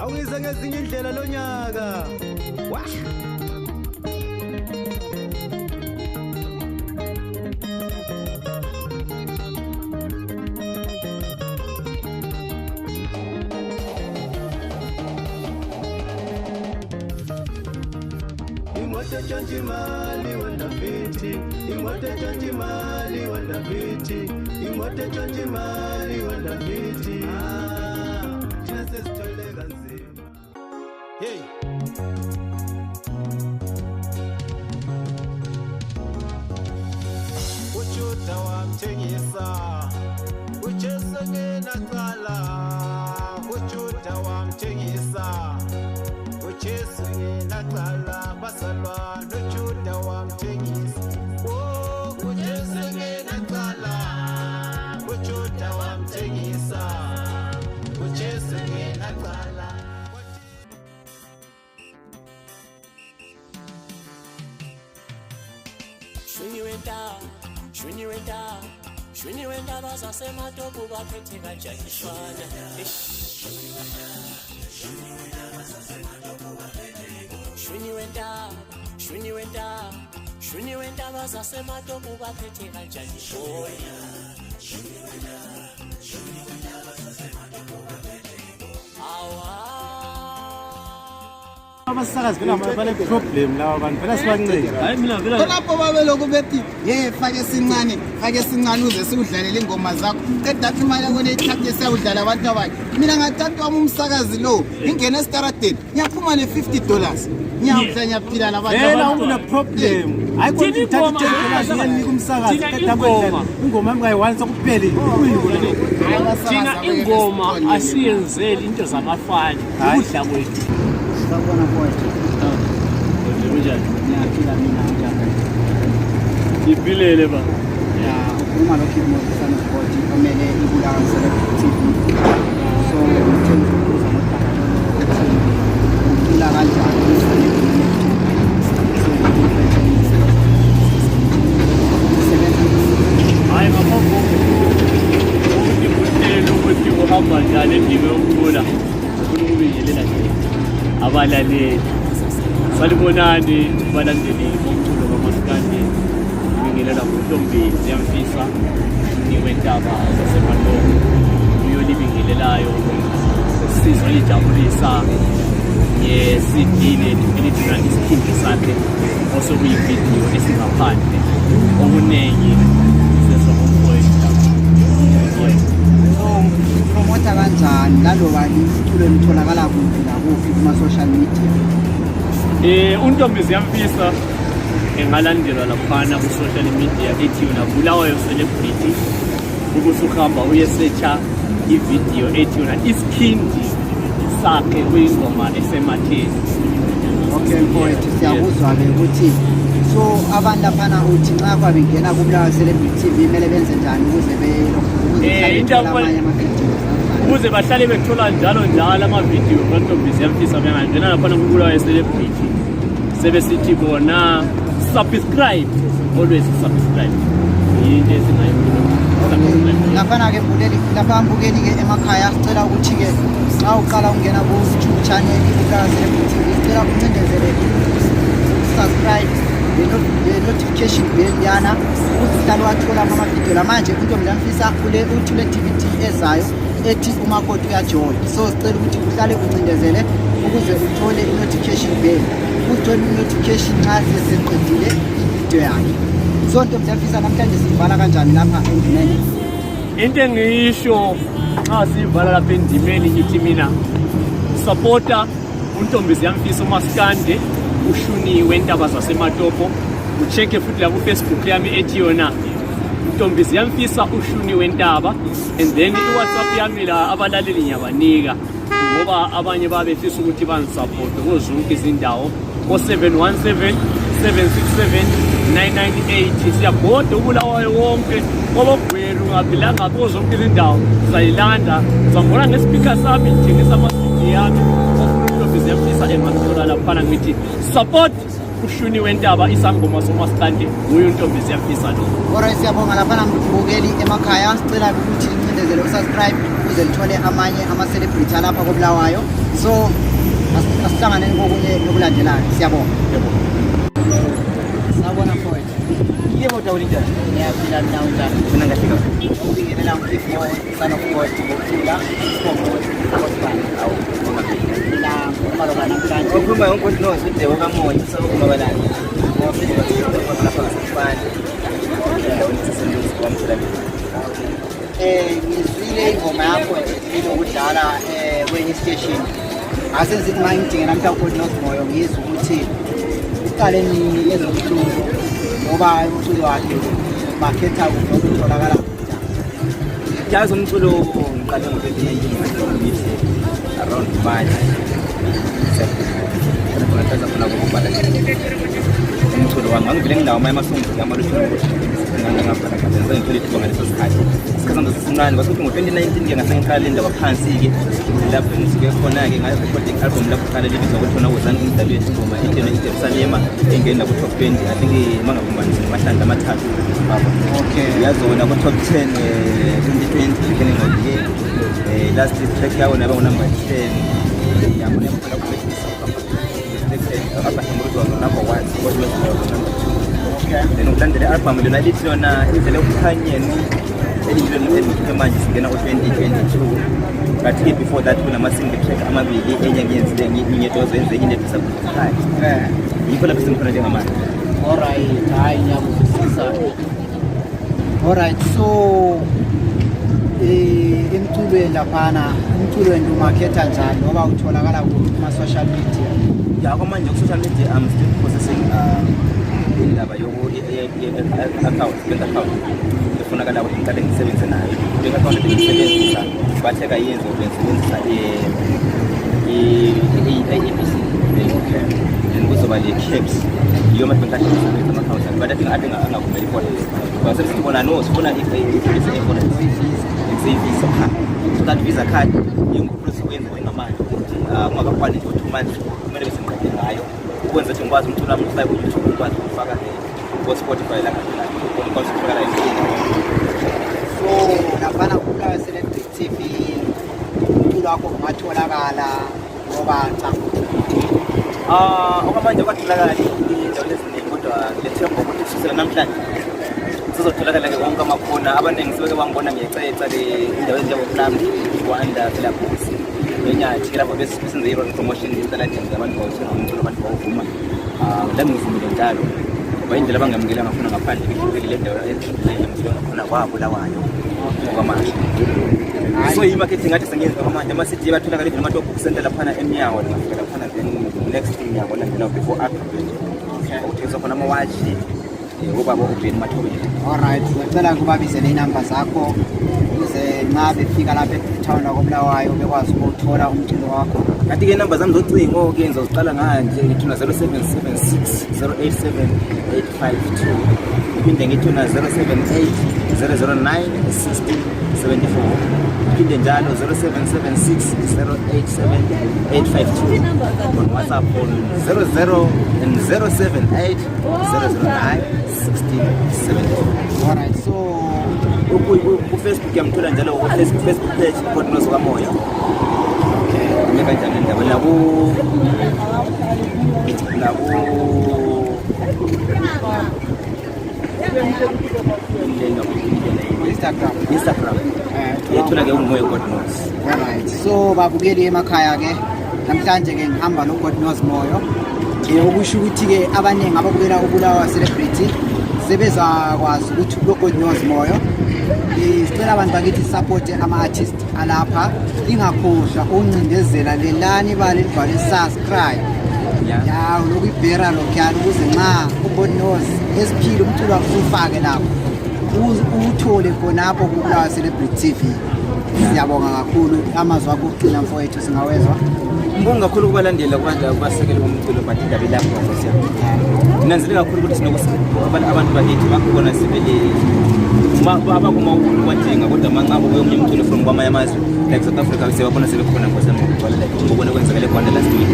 Awuyize ngezinye indlela lonyaka. Wah! Imoto etshontsha imali wandafiti, imoto etshontsha imali wandafiti, imoto etshontsha imali wandafiti. Ah, thina sesithwele kanzima. Hey. uJuda wamthengisa uJesu ngenacala. uJuda wamthengisa uJesu ngenacala, bazalwa noJuda wamthengisa. Oh, uJesu ngenacala, uJuda wamthengisa uJesu ngenacala. Shuni wentaba, shuni wentaba, shuni wentaba zasematopo baphethe kanjani shwana? Eish. Shuni wentaba, shuni wentaba, shuni wentaba zasematopo baphethe kanjani boy? Awa. Abasakazi phela bale problem laba bantu, phela sibancede. Hayi, mina vele. Khonapho babelokhu bethi, "Ye, fake esincane, fake esincane uze siwudlalele ingoma zakho." Qeda athi imali yakho leyithathe, siyawudlala abantu abanye. Mina ngathatha wami umsakazi lo, ngingena esitaradeni, ngiyaphuma ne-$50, ngiyadla, ngiyaphila nabantu. Vela une problem. Hayi, Thina kodwa uthatha ingoma- $10 uyanika umsakazi. Thina Qeda ingoma- ingoma yami kayi-one sokuphelile. Kuyini kona lokho? Thina ingoma asiyenzeli into zamafani, Hayi. ukudla kwethu. Sawubona mfowethu. Kunjani? Ngiyaphila mina, njani? Ngiphilele ba. Ya, ukhuluma lokhu Moses Sport omele iBulawayo Celebrity TV. So ngithe ngizobuza ngodaba lolu ukuthi ucula kanjani, so usebenza. Hayi, ngaphambi kokuthi ngikutshele ukuthi uhamba njani endima yokucula, ngifuna ukubingelela nje abalaleli. Salibonani balandeli bomculo kamaskandi, ngibingelela nguNtombi Ziyamfisa Niwentaba zaseMatopo uyolibingelelayo. Sizolijabulisa nge-CD lethu elithula isikhindi sakhe, osekuyividiyo esingaphandle. Okuningi sezwa ngomfowethu lapha. So promota kanjani laloba iculo litholakala kuphi nakuphi kuma-social media? UNtombi Ziyamfisa engalandelwa laphana ku-social media ethi yona Bulawayo Celebrity, ubusuhamba uyesearcha ividiyo ethi yona isikhindi sakhe, kuyingoma esematheni. Okay mfowethu, siyakuzwa-ke ukuthi so abantu laphana uthi nxa kwabengena kuBulawayo Celebrity TV kumele benze njani ukuze ukuze behlale into bethola amanye ama-videos? Ukuze bahlale bethola njalo njalo amavidiyo kaNtombi Ziyamfisa, bengangena laphana kuBulawayo Celebrity, sebesithi bona subscribe, always subscribe, yinto esingayikhuluma. Laphana-ke mbukeli, lapha mbukeli-ke emakhaya, sicela ukuthi-ke nxa uqala ukungena ku-YouTube channel iBulawayo Celebrity TV, sicela uncindezele subscribe le-notification bell yana ukuze uhlale wathola amavidiyo lamanje. UNtombi Lamfisa ule uthule DVD ezayo ethi umakoti uyajola, so sicela ukuthi uhlale uncindezele ukuze uthole i-notification bell, uthole i-notification nxa sesiqedile ividiyo yakhe. So Ntombi Lamfisa, namhlanje siyivala kanjani lapha endimeni? Into engiyisho nxa siyivala lapha endimeni, ngithi mina supporta uNtombi Ziyamfisa umaskande ushuniwe entaba zaseMatopo. Ucheck-e futhi la ku-Facebook yami ethi yona Ntombi Ziyamfisa ushuniwe entaba, and then i-WhatsApp yami la abalaleli ngiyabanika ngoba abanye babefisa ukuthi bangisupporte kuzo zonke izindawo, o-717 767 998. Siyabhoda uBulawayo wonke, kwabogweru, ngaphi la ngaphi, kuzo zonke izindawo sizayilanda. Uzangibona ngespeaker sami ngithengisa ama-CD yami. Ofuna uNtombi Ziyamfisa engamthola laphana. Ngithi support ushuni wentaba, isangoma somasikandi, nguye uNtombi Ziyamfisa lo. Alright, siyabonga laphana mbukeli emakhaya. Sicela ukuthi incindezele lincindezele usubscribe ukuze lithole amanye ama-celebrity alapha koBulawayo. So asihlanganeni kokunye lokulandelayo. Siyabonga. Sawubona mfowethu. Yebo Dawuli, njani? Ngiyaphila mina, unjani? Mina ngahle kakhulu. Ubingelela ngifo son of God ngokuthula isibongo Osman. Awu, Mina ngikhuluma loba namhlanje. Okhuluma ngoNkosi Nozi uDebo kaMoyo usawukumabalana. Lapha ngasefani. Endaweni yaseSenduzi kwaMtholampilo. Ngizwile ingoma yakho nje ilokudlala kwenye station. Ase ngithi manje ngidinge namhla uGodknows Moyo ngizwe ukuthi uqale nini ezomculo ngoba umculo wakhe bakhetha kuphi ukutholakala kanjani. Yazi umculo ngiqale ngo-2019 ngithi around March. Ngathanda khona ukubhala umculo wami. Ngangivele nginawo amanye ama-songs amalutshwane ukuthi ngangabhala ngapha. Ngithola ithuba ngaleso sikhathi. Isikhathi sami sasincane kwase kuthi ngo-2019 ke ngase ngiqala le ndaba phansi-ke lapho engisuke khona-ke ngarekhoda i-album lapho kuqala libizwa ukuthi khona Wozani Umdlalo Wethu, ingoma ethena iJerusalema engena ku-top 20, I think mangabumbanisi ngamahlandla amathathu Zimbabwe. Yazona ku-top 10 2020 beginning of the year. Last track yawo naba number 10 yabona yaphela ku number 1, number 2. Then ukulandela i-album lona lithi yona Indlela Yokukhanyeni, eliyilo elikhiphe manje singena ku-2022. But-ke before that kunama-single track amabili, enye ngiyenzile ngingedwa ozoyenze enye inedisa. Yikho lapho sengikhona njengamanje. Alright, hayi ngiyakuzwisisa. Alright, so emculweni laphana, umculweni umakhetha njani ngoba utholakala kuphi kuma social media? Ya, kwamanje ku-social media I'm still processing indaba yoku-account, bank account efunakala ukuthi ngiqale ngisebenze nayo. Bank account ebengiyisebenzisa bathe kayenzi ukuthi ngisebenzisa i-ABC Bank, then kuzoba le-CABS, yiyo ama-bank ahle ama-account, but I think ade angavumeli i-forex. Basebesithi bona no, sifuna ipolisi e-forex visa card, so that visa card inguprocess oyenza njengamanje ukuthi ungakakwani nje 2 months kumele bese ngiqede ngayo ukwenza ukuthi ngikwazi umculo wami ufake ku-YouTube, ngikwazi ukufaka ko-Spotify la ngikwazi ukutholakala yonke. So laphana kuBulawayo Celebrity TV umculo wakho ungatholakala ngoba cha? Ah, okwamanje kwatholakala endaweni eziningi, kodwa ngilethemba ukuthi kususela namhlanje sizotholakala-ke wonke amakhona. Abaningi sebeke bangibona ngiyecayeca le indawo ezinjengoPlumtree, Gwanda, Filabusi, eNyathi lapho besenze i-road promotion estaladini, abantu bawuthenga umculo, abantu bawuvuma. Um, lami ngivumile njalo ngoba indlela abangamukela ngakhona ngaphandle behlukile le ndawo engamukela ngakhona kwaBulawayo okwamanje. So i-marketing ngathi sengiyenza kwamanje, ama-CD batholakala even ama-top book center laphana emnyango, ngafika laphana, then next mnyango olandelayo before Agribet ukuthengiswa khona amawatshi, ubaba uBen Mathobela. Alright, ngicela ukubabizele inamba zakho ukuze nxa befika lapha etown lakoBulawayo bekwazi ukuthola umculo wakho. Kanti-ke inamba zami zocingo-ke ngizoziqala nganje, ngithi na 0776 087 852, ngiphinde ngithi na 078 009 1674, ngiphinde njalo 0776 087 852. On WhatsApp on 00 and 078 009 1674. Alright, so KuFacebook yamthola njalo, ku-Facebook Facebook page Godknows kaMoyo. Ime kanjani indaba naku Instagram. Instagram yethola-ke ungumoyo Godknows. Alright, so babukeli emakhaya ke namhlanje ke ngihamba no Godknows Moyo. Okusho ukuthi ke abaningi ababukela uBulawayo Celebrity sebezakwazi ukuthi lo Godknows Moyo. Sicela abantu bakithi support ama-artist alapha, lingakhohlwa uncindezela lelani ibala elibhalwe subscribe. Ya, lokhu ibhera lokhuyana ukuze nxa uGodknows esiphile umculo wakhe usufake lapho uwuthole khonapho kuBulawayo Celebrity TV. Siyabonga kakhulu. Amazwi akho okugcina mfowethu singawezwa? Ngibonga kakhulu kubalandeli, kubantu abasekeli bomculo, but indaba ilapho nkosi yami. Nginanzele kakhulu ukuthi abantu bakithi bakhona sibili abakumawulu kwadinga, kodwa manqabo kuyomunye umculo from kwamanye amazwe like South Africa, siyababona sebekhona nkosi yami ngokugcwala, like ngobona kwenzakale eGwanda last week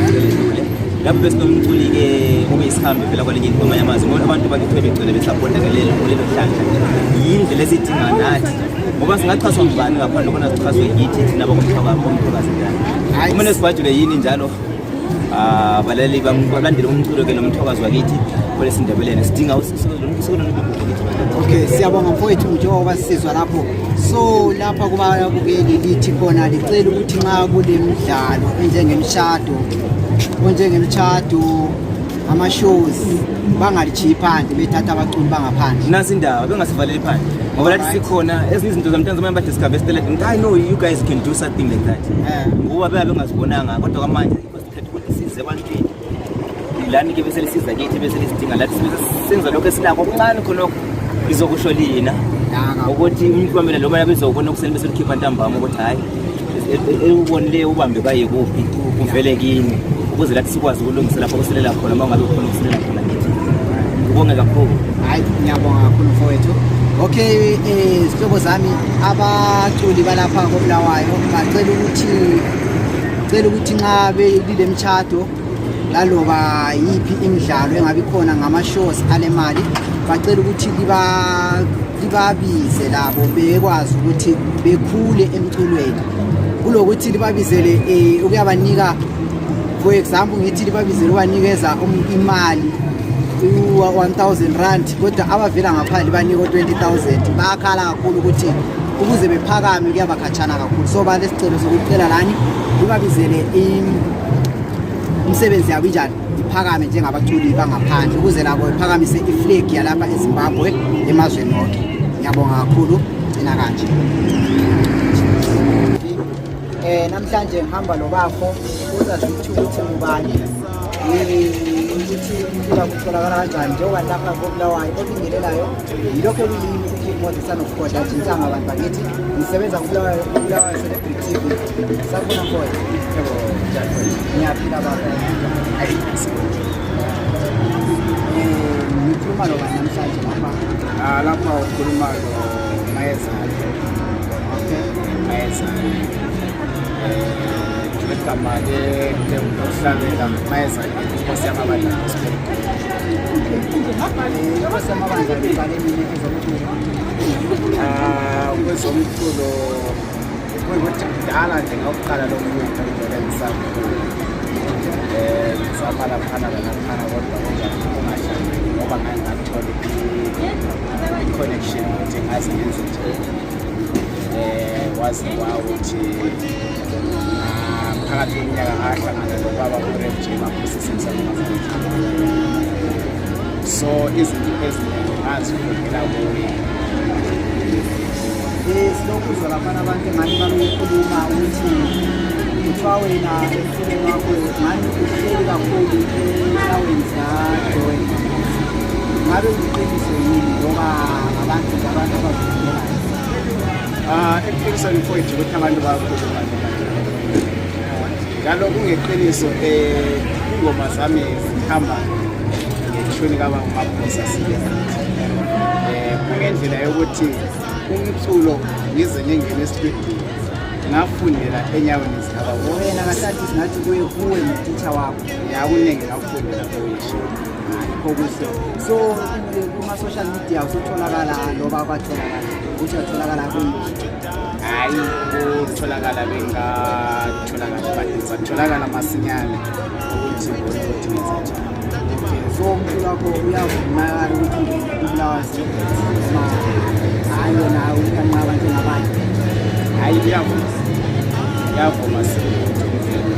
eledlule. Lapho besinomculi-ke obeyisihambi vela kwelinye kwamanye amazwe, ngoba abantu bakithi bebegcwele besapota ngelelo kulelo hlandla. Yindlela esiyidinga nathi ngoba singachaswa ngubani ngaphandle kona sichaswe yithi thina bakomthokazi njalo. Kumele sibhajule yini njalo abalali balandele umculo ke nomthokazi wakithi kwelesindebeleni sidinga Okay, siyabonga mfowethu njengoba sisizwa lapho. So lapha kubabukeli lithi khona licela ukuthi nxa kule midlalo enjengemishado, onjengemishado, ama-shows bangalishiyi phandle bethatha abaculi bangaphandle. Nasi indaba bengasivaleli phandle ngoba lathi sikhona ezinye izinto sometimes abanye badiscover esiteletini I know you guys can do something like that ngoba bebe bengazibonanga kodwa kwamanje sikhetha ukuthi size ebantwini lani ke bese lisiza kithi bese lisidinga lathi bese senza lokho esinakho okuncane khonokho izokusho lina ukuthi umklomela lo manje bezobona okuseni bese likhipha ntambama ukuthi hayi ewubonile ubambe kaye kuphi uvele kini ukuze lathi sikwazi ukulungisa lapho kusilela khona uma ngabe kukhona okusilela khona kithi. Ngibonge kakhulu. Hayi, ngiyabonga kakhulu mfowethu. Okay, zihlobo zami, abaculi balapha koBulawayo bacela ukuthi cela ukuthi nxa belile mtshado laloba yiphi imidlalo engabe ikhona ngama-shows alemali, bacela ukuthi libabize labo bekwazi ukuthi bekhule emculweni kulokuthi libabizele ukuyabanika, for example ngithi libabizele ubanikeza imali u-1000 rand, kodwa abavela ngaphandle banikwa 20,000. Bayakhala kakhulu ukuthi ukuze bephakame kuyabakhatshana kakhulu. So balesicelo sokucela lani libabizele imisebenzi yabo injani iphakame njengabaculi bangaphandle ukuze labo iphakamise iflag yalapha eZimbabwe emazweni wonke. Ngiyabonga kakhulu, gcina kanje. Namhlanje ngihamba nobafo uzazithi ukuthi ngubani, ukuthi umculo kutholakala kanjani njengoba lapha koBulawayo obingelelayo yilokho ekuyimi uKing Moses son of God ajintanga abantu bakithi. Ngisebenza kuBulawayo, kuBulawayo Celebrity TV. Sakubona mfowethu. Ngiyaphila baba. Ngikhuluma nobani namhlanje lapha? Lapha ukhuluma lo Mayezane. Okay. Mayezane. Igama lokuhlabela Mayezane Inkosi Yamabandla Gospel. Inkosi Yamabandla ibhale nini ezomculo? Kwezomculo kuyikuthi kudala nje ngakuqala lokhu vele ngisakhula. Ngizama laphana lalaphana kodwa kungahlangani ngoba ngake ngathola i-connection ukuthi ngaze ngenze nje. Waze wawuthi phakathi kweminyaka ngahlangana nobaba uRev J Maphosa semsakazweni. So izinto eziningi ngazifundela kuye. Silokuzwa laphana abantu ngani babekhuluma ukuthi kuthiwa wena emculweni wakho ngani uhleli kakhulu enyaweni zikaJoel. Ngabe kuliqiniso yini ngoba abantu nje abantu abazikhulumelayo? Eqinisweni mfowethu ukuthi abantu bayakhuluma nje kanjalo. Njalo kungeqiniso ingoma zami zihamba ngeshuni kababa uMaphosa sibe. Kungendlela yokuthi umculo ngize ngingene estudio ngafundela enyaweni zikababa. Wena kahlathi singathi kuye kuwe notitsha wakho. Ya, kuningi ngakufundela kuye. Okuhle. So kuma-social media usutholakala loba kwatholakala ukuthi uyatholakala kuyiphi? Hayi, kutholakala bengatholakala but ngizatholakala masinyane ukuthi ngibone ukuthi ngenza njani. Okay, so umculo wakho uyavumakala ukuthi ungene kuBulawayo Celebrity noma hayi wena uyanqaba njengabanye? Hayi, iyavuma, iyavuma sibili ukuthi ungene.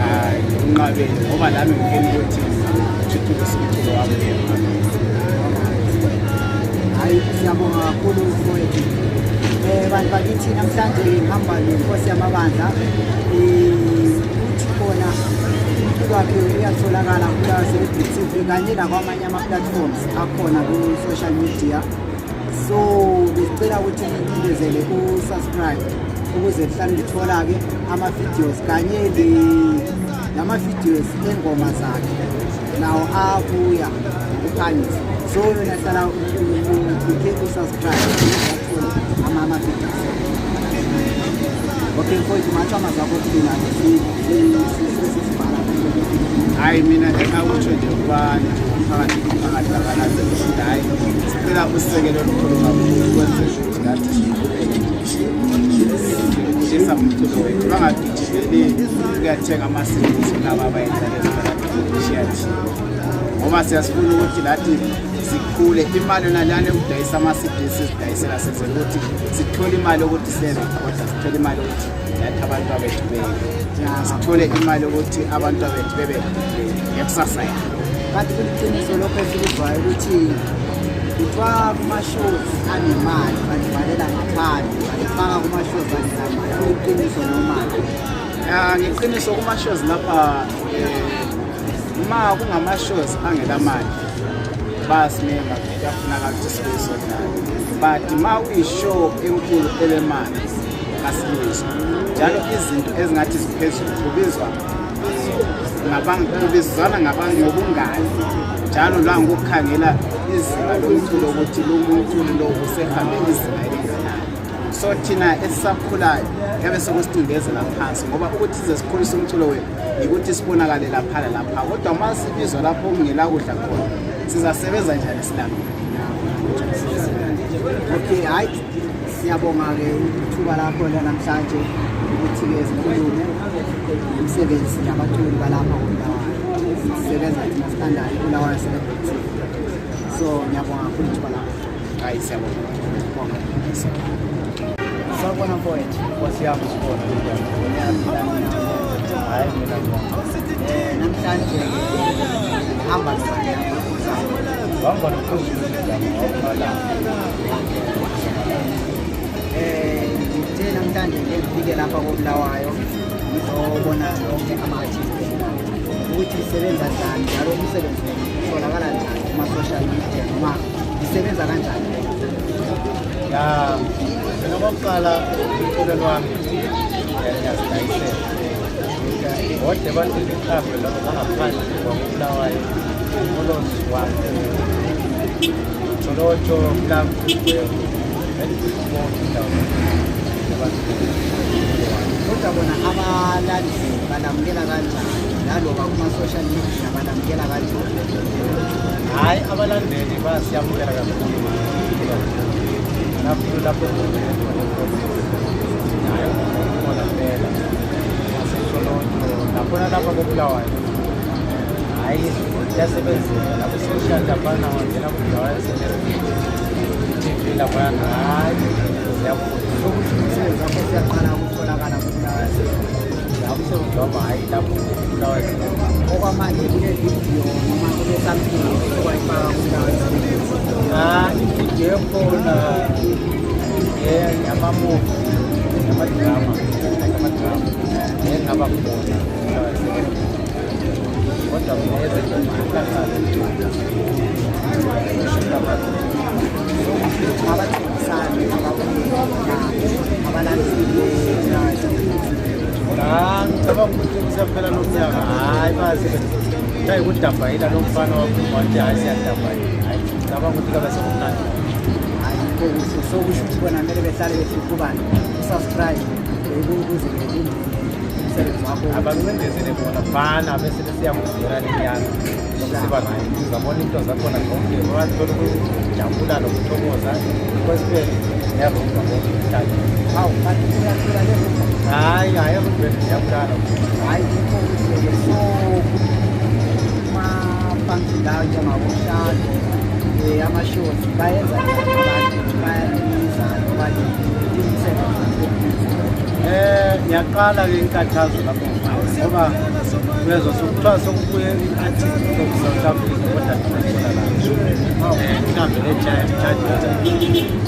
Hayi, unqabeni ngoba nami ngifuna ukuthi ngithuthukise umculo wami uye phambili. Hayi, siyabonga kakhulu mfowethu. Bantu bakithi, namhlanje ngihamba nenkosi yamabandla. Uthi khona umculo wakhe uyatholakala kuBulawayo Celebrity TV kanye nakwamanye ama-platforms akhona ku-social media. So besicela ukuthi nicindezele u-subscribe ukuze lihlale lithola-ke ama-videos kanye nama-videos engoma zakhe nawo abuya ngokuphangisa. So yona hlala uclicke u-subscribe ukuze athole ama-videos. Okay mfowethu, ngatsho amazwi akho okugcina sesibhala. Hhayi, mina engakutsho nje kubantu phakathi phakathi abalandeli ukuthi hhayi, sicela usekelo olukhulu kakhulu ukwenzela ukuthi nathi siqhubeke sikhulisa umculo wethu, bangagijimeli ukuyathenga ama-CDs kulaba abayenza lezitaladini shiya thina, ngoba siyasifuna ukuthi nathi sikhule. Imali yona lana yokudayisa ama-CDs sizidayisela senzela ukuthi sithole imali yokuthi siyerekhoda, sithole imali yokuthi nathi abantu abethu sithole imali yokuthi abantu abethu bebe ngekusasa yabo. Kanti kuliqiniso lokho esikuzwayo ukuthi kuthiwa kuma-shows anemali balivalela ngaphandle, balifaka kuma-shows angenamali, kuliqiniso noma? Ya, ngeqiniso kuma-shows lapha, uma kungama-shows angelamali bayasimema, kuyafunakala ukuthi sibe sodlala, but ma kuyi-show enkulu elemali kasibizwa. Njalo izinto ezingathi ziphezulu kubizwa kubizwana ngobungani, njalo langokukhangela izinga lomculo ukuthi lo mculo lo usehambe izinga elinganani. So thina esisakhulayo yabe sokusicindezela phansi, ngoba ukuthi size sikhulise umculo wethu yikuthi sibonakale lapha lalapha, kodwa uma sibizwa lapho okungela kudla khona sizasebenza njani silambile? Okay, hayi, siyabonga-ke ithuba lakho lanamhlanje ukuthi-ke sikhulume umsebenzi nabaculi balapha koBulawayo. Sisebenza thina standard Bulawayo Celebrity, so ngiyabonga kakhulu ithuba lakho. Hayi, siyabonga. Sawubona mfowethu. Nkosi yami, sibona. Ngiyaphila mina. Hayi, mina ngibonga. Namhlanje hamba nobani? Uhamba nophezulu wawuqala. Ngithe namhlanje ngike ngifike lapha koBulawayo ngizobona lonke ama-artist ukuthi isebenza njani, njalo umsebenzi wenu utholakala njani kuma-social media noma isebenza kanjani. Ya, mina okokuqala emculweni wami ngiyazidayisela, kodwa ebantwini mhlawumbe labo bangaphandle kwakuBulawayo, uLozwane, Tsholotsho, mhlawumbe bonke indawo abantu. Kodwa bona abalandeli balamukela kanjani, naloba kuma-social media balamukela kanjani? Hhayi, abalandeli bayasiyamukela kakhulu kakhulu lapho kungene khona i-process. Hhayi, khona phela naseTsholotsho nakhona lapha koBulawayo, hhayi, kuyasebenzeka naku-social laphana, wangena kuBulawayo TV laphayana, hhayi, siyafunda. Sokusho umsebenzi wakho siyaqala ukutholakala kuBulawayo? Ya, umsebenzi wami, hhayi, lapho kuBulawayo. Okwamanje kule video noma kule something okwayifaka kuBulawayo? Ah, ividiyo ekhona yama-movie, yama-drama, like ama-drama engaba khona, kodwa mina ezengoma iqaqala. Abathengisani abalandeli beBulawayo? La ngicabanga ukuthi kusaphela lo mnyaka, hhayi, bayasebenza kudabhayila lo mfana wakhuluma wathi hhayi, siyadabhayila. Hhayi, ngicabanga ukuthi kabe sekumnandi. Hayi, kuhle. So kusho ukuthi bona kumele behlale behlukubani u-subscribe ukuze belindele umsebenzi wakho. Abancindezele bona fana bese besiyakuzela leyana sokusiba right, uzabona into zakhona zonke, bathola ukujabula nokuthokoza kwesibele nerumba konke kuhlale. Hawu, kanti uyacula le rumba? Hhayi, hhayi, erumbeni ziyabulala. Hhayi, yikho kuhle-ke. So kuma-function lawo njengaboshado, ama-shows, bayenza njani abantu ukuthi bayabiza noma umsebenzi? Ngiyaqala-ke inkathazo lapho, ngoba uyezwa sokuthiwa sokubuye i-artist from South Africa, kodwa thina la mhlawumbe le-charge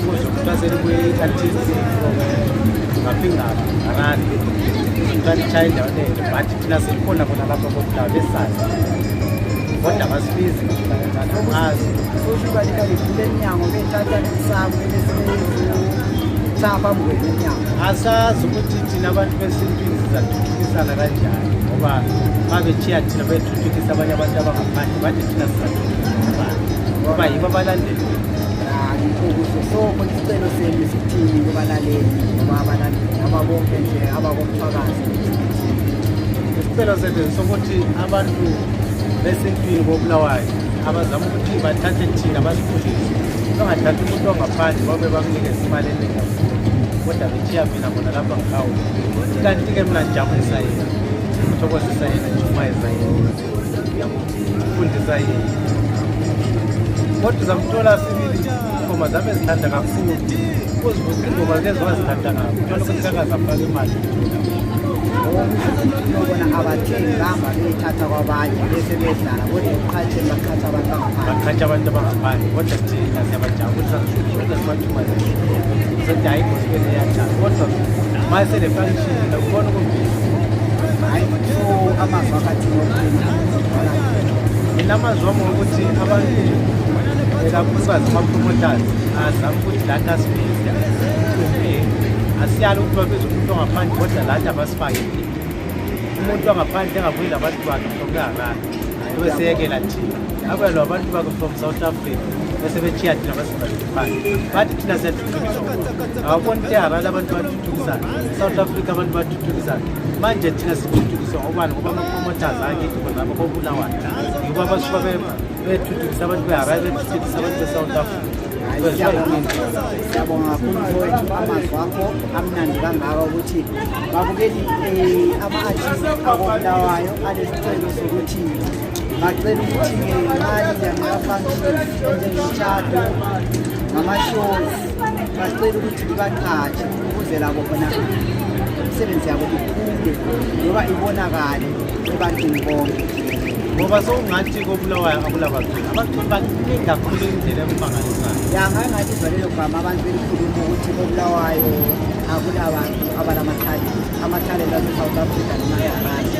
kuzwe kuthiwa selibuye i-artist from ngaphi ngaphi Harare, kuthiwa litshaye endaweni enje, but thina sikhona khona lapha koBulawayo besazi, kodwa basibizi kancane, angazi. Kusho uba livule emnyango bethatha nemsamo bese phambi kwenu emnyango? Asazi ukuthi thina abantu besintwini sizathuthukisana kanjani, ngoba ma betshiya thina bethuthukisa abanye abantu abangaphandle, bathi thina sizathuthukisa ngoba yibo abalandeli bethu. Yikho kuhle. So khona isicelo senu sithini kubalaleli noma abalandeli ababonke nje abakomphakathi? Isicelo sethu sokuthi abantu Besintwini koBulawayo abazama ukuthi bathathe thina basifundise, bangathathi umuntu ongaphandle babe bamnikeza imali eningi kakhulu, kodwa betshiya mina khona lapha ngihawula. Kanti-ke mina ngijabulisa yena, ngithokozisa yena, ngishumayeza yena, ngiyamfundisa yena, kodwa uzamthola sibili ingoma zami ezithanda kakhulu, uzibuza ingoma lezi wazithanda ngakho, uthola ukuthi kakaze afake imali. Ubona abathengi bahamba beyithatha kwabanye bese bedlala, kodwa ekuqhatsheni baqhatsha abantu abangaphandle. Baqhatsha abantu abangaphandle, kodwa thina siyabajabulisa, kodwa sibathuma sethi hayi, igospel iyajala, kodwa ma sele-function akukhona ukumbisa. Hayi, so amazwi akathini okugcina? Mina amazwi wami ngokuthi abantu, ikakhulukazi ama-promoters, azame ukuthi lathi asibize, asiyali ukuthi babize umuntu ongaphandle, kodwa lathi abasifake umuntu wangaphandle engabuyi labantu bakhe from eHarare, beseyekela thina, abuya lo abantu bakhe from South Africa, bese bechiya thina basibhalele phandle, bathi thina siyathuthukiswa. Awuboni ukuthi eHarare abantu bathuthukisana, South Africa abantu bathuthukisana, manje thina sithuthukiswa ngobani? Ngoba ama-promoters akithi khonapha koBulawayo yibo abasuka bethuthukisa abantu beHarare, bethuthukisa abantu be-South Africa. Hayi, siyabonga, siyabonga kakhulu mfowethu, amazwi akho amnandi kangaka. Ukuthi babukeli, ama-artist akoBulawayo alesicelo sokuthi bacela ukuthi-ke nxa lilama-functions enjengemishado ngama-shows, bacela ukuthi libaqhatshe ukuze labo khona imisebenzi yabo ikhule loba ibonakale ebantwini bonke. Ngoba sokungathi koBulawayo akulabaculi, abaculi baningi kakhulu indlela emangalisayo. Ya, ngake ngalizwa lelo gama abantu belikhuluma ukuthi koBulawayo akulabantu abalamatalent, amathalente ase-South Africa noma eHarare.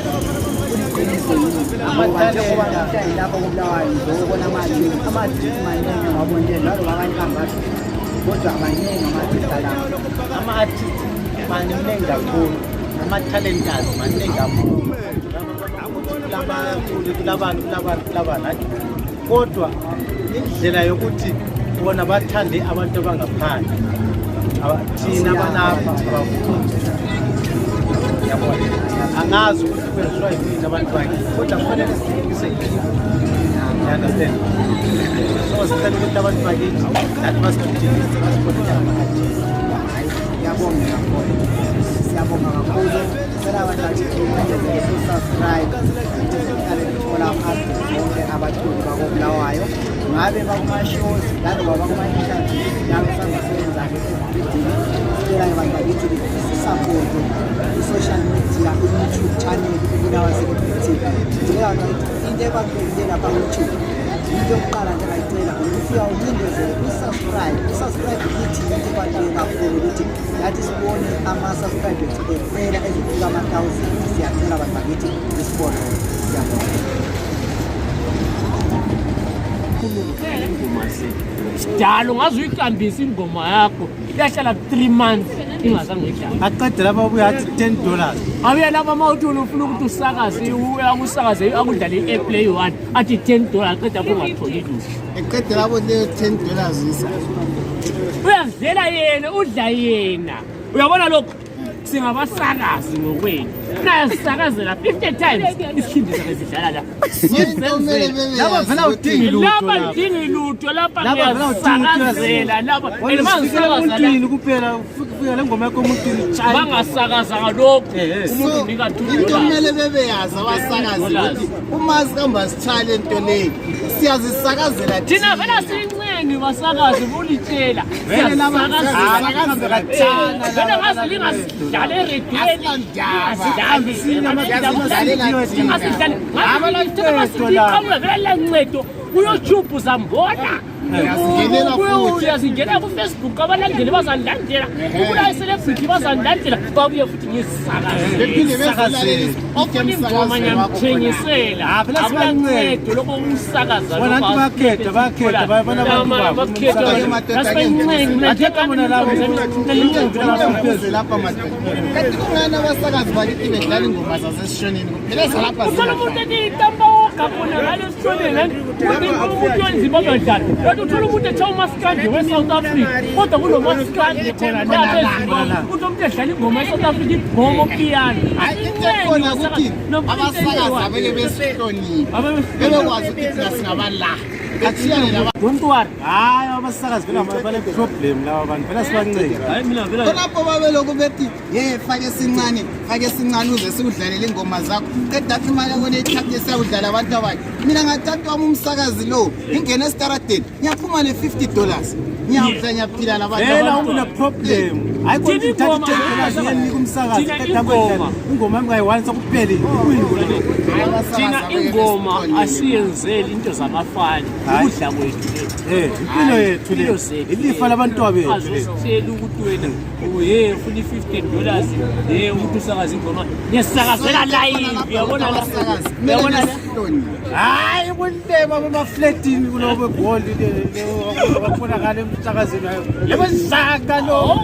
Kuliqiniso yini? Ngoba njengoba namhlanje lapha koBulawayo ngizobona ama-artist maningi, ngawabona nje njalo abanye bangathi, kodwa abaningi ama-artist alapha. Ama-artist maningi kakhulu, ama-talenters maningi kakhulu, kulabaculi, kulabantu, kulabantu, kulabantu, hayi, kodwa indlela yokuthi bona bathande abantu abangaphandle, thina balapha abafuni, yabona? Angazi ukuthi kwenziwa yini abantu bakithi, kodwa kufanele sithuthukise yini, you understand? So sicela ukuthi abantu bakithi nathi basithuthukise, basibonele ama-artist. Hayi, ngiyabonga kakhulu, siyabonga kakhulu. Cela abantu bakithi u-subscribe ukuze nihlale nithola ama-updates bonke abaculi bakoBulawayo, ngabe bakuma-shows laloba bakuma-interviews labo sazosebenza-ke ebridini. Sicela-ke bantu bakithi si-supporte i-social media, i-YouTube channel iBulawayo Celebrity TV. Ngicela bantu bakithi, into ebalulekile lapha ku-YouTube, into yokuqala nje ngayicela ukufika ucindezele u-subscribe. U-subscribe kithi into ebaluleke kakhulu ukuthi nathi sibone ama-subscribers ekhwela ezofika ama-thousand. Siyacela abantu bakithi isibone, siyabonga. Ingoma zethu sidalo, ungaze uyikambise ingoma yakho, iyahlala 3 months ingazange uyidlale. Aqede lapha abuye athi $10. Abuye lapha, uma uthi ufuna ukuthi usakaze, akusakaze, akudlale i-airplay one, athi $10, aqeda apho ungatholi lutho. Eqede labo leyo $10. Uyazidlela yena, udla yena, uyabona lokhu? Singabasakazi ngokwethu, nayasisakazela 50 times, isikhindi sake sidlala la. Into kumele bebe Laba vele awudingi lutho. Lapha Lapha. lidingi lutho lapha. Lapha vele awudingi lutho. Ngiyasakazela lapha and Wena uzifikela mangisakaza la emuntwini kuphela, ufika le ngoma yakho emuntwini, tshayi. Bangasakaza ngalokhu, umuntu So, unika two into dollars. kumele bebeyazi abasakazi Dollars. ukuthi uma sihamba sithale nto leyi, siyazisakazela. Thina vele siyincengi basakazi bulitshela. Vele laba Siyasakazela. siyasakazela. Vele ngaze lingasidlali erediyweni. Laba. Vele lancedo ku-YouTube uzambona. Uyazingenela futhi. Uyazingena ku-Facebook, abalandeli bazanilandela, ubulayo celebrity bazanilandela, babuye futhi ngizisakaze. Bephinde bezolalela. Ofuna ingoma ngiyamthengisela. Ah, phela sibancedo. Akulancedo lokho umsakaza. Bona nti bakhetha, bakhetha, bayabona abantu babo. Athetha bona labo. Lapha madoda, kanti kungani abasakazi bakithi bedlala ingoma zasesishoneni kuphela, zalapha? Uthola umuntu ethi tamba. Siyaguga khona ngale esithoneni umuntu wezimbabwe dlala kanti uthola umuntu ethiwa umasikandi we-South Africa kodwa kulo masikandi khona lapha ezimbabwe uthi umuntu edlala ingoma e-South Africa ibhomo piyano. Hayi, into ekhona ukuthi abasakazi abele besihloniphe, bebekwazi ukuthi thina singabala athiyane laba. Don't worry. Hayi, abasakazi vele bale-problem laba bantu, vele sibancede. Hayi, mina vele Khonapho babelokhu bethi ye fake esincane, fake esincane uze siwudlalele ingoma zakho, qeda athi imali yakona ithathe siyawudlala abantu abanye. Mina ngathatha wami umsakazi lo, ngingena esitaradeni ngiyaphuma ne-$50, ngiyawudla, ngiyaphila labantu. Vela une-problem, hayi Thina kodwa uthatha ingoma- i-$10 uyenika umsakazi, Thina qeda ingoma. ingoma yami kayi-one sokuphelile. Kuyini kona lokho? Thina ingoma asiyenzeli into zamafani, Hayi. ukudla kwethu le. Impilo yethu le, Impilo zethu. ilifa labantwabethu le. Azositshela ukuthi wena uye ufuna i-$15 ye ukuthi usakaze ingoma, ngiyasakazela live, uyabona la, uyabona la. Hayi, kulema bemafletini kulobo egoli babonakala emsakazweni hayo lebesaka lo.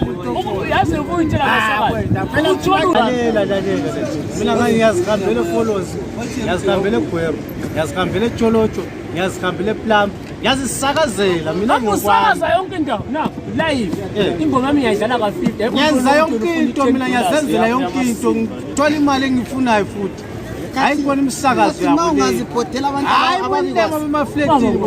Yazi ukuyitshela abasakazi uthola Lalela, lalela, mina ngangiyazihambela eFolosi, ngiyazihambela eGweru, ngiyazihambela eTsholotsho, ngiyazihambela ePlum, ngiyazisakazela mina Lapho ngokwami. usakaza yonke indawo na live, ingoma yami ngiyayidlala ka-50. Ngiyenza yonke into mina, ngiyazenzela yonke into, ngithola imali engiyifunayo futhi. Hayi, kubona umsakazo Ma yabo le. ungazibhodela abantu Hayi, ababikwazi. kulema bemafletini.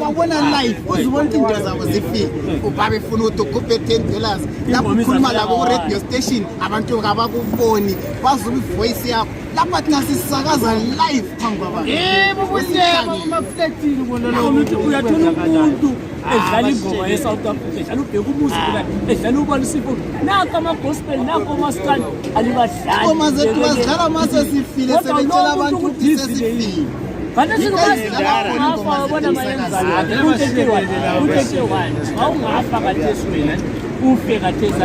Babona live, uzubona ukuthi into zabo zifike, ubaba efuna ukuthi ukhuphe $10 lapho ukhuluma labo ku-radio station, abantu kabakuboni, bazuba ivoice yakho lapha. Thina sisakaza live phambi kwabantu. Yebo, kulema bemafletini kona lokho. Ukuthi uyathola umuntu edlala ingoma ye-South Africa, edlala ubheka umuzi phela, edlala ubalusipho, nakho ama-gospel, nakho amaskandi alibadlali. Ingoma zethu bazidlala ma sesifile, Kodwa sebetshela lo abantu muntu ukuthi ukuthi sesifile. Kanti Idlala khona ingoma singafa wabona zethu. mayenzani u-31 awungafa kathesi wena, ufe kathesi,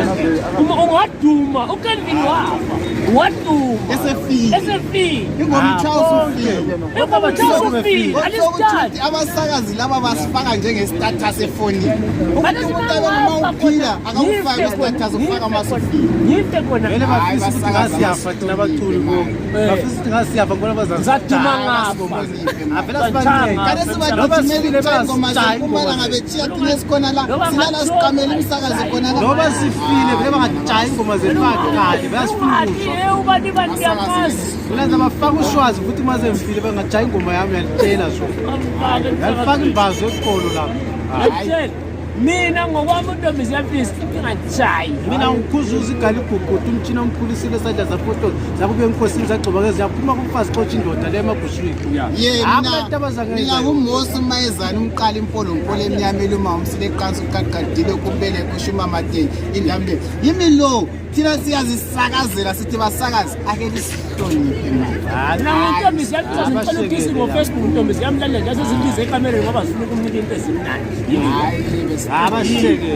uma ungaduma uKelvin wafa waduma. Esefile. Esefile. Ingoma itshaya usufile. Ingoma itshaya usufile, alisitshali. Ukuthi abasakazi laba basifaka njenge-status efonini, ukuthi Kanti umuntu abe uma uphila akakufaki ku-status, ufaka uma sufile. Ngife khona. Vele Hayi, bafisa ukuthi basakaza ngasiyafa thina abaculi bonke, bafisa ukuthi ngasiyafa ngibona Zaduma bazaziduma. ngafa. Avela sibancede. Kade sibagijimela ukutshaya ingoma zempumalanga, betshiya thina esikhona la, silala siqamele umsakazi khona la. Noba sifile vele bangajayi ingoma zethu, baqale bayasifuna ukuzwa. Ubani bani ngiyamazi. Mina ngizabafaka uswazi futhi uma sengifile bangajayi ingoma yami, uyalitshela so yalifaka imbazo eqolo lapho. Ngiyakutshela mina ngokwami, untombi ziyafisa ingajayi. Mina ngikhuzuza igali igugudu umtshina omkhulisile esandla zafotoza zakubuya enkosini zagcoba keziyaphuma kumfazi xotsha indoda le emaguswini. Ye Abantu mina nguMosi uMayezane umqala impolompolo emnyama eluma umsile eqansa uqaqadile kumbele kushuma mateni indambe yimi lo. Thina siyazisakazela, sithi basakazi ake lisihloniphe mani. Mina ngintombi ziyafisa zicela ukisi ngo-Facebook, ntombi ziyamlandela njalo sezibize ekamereni ngoba zifuna ukumnika into ezimnandi. Hayi, Abashiyeke.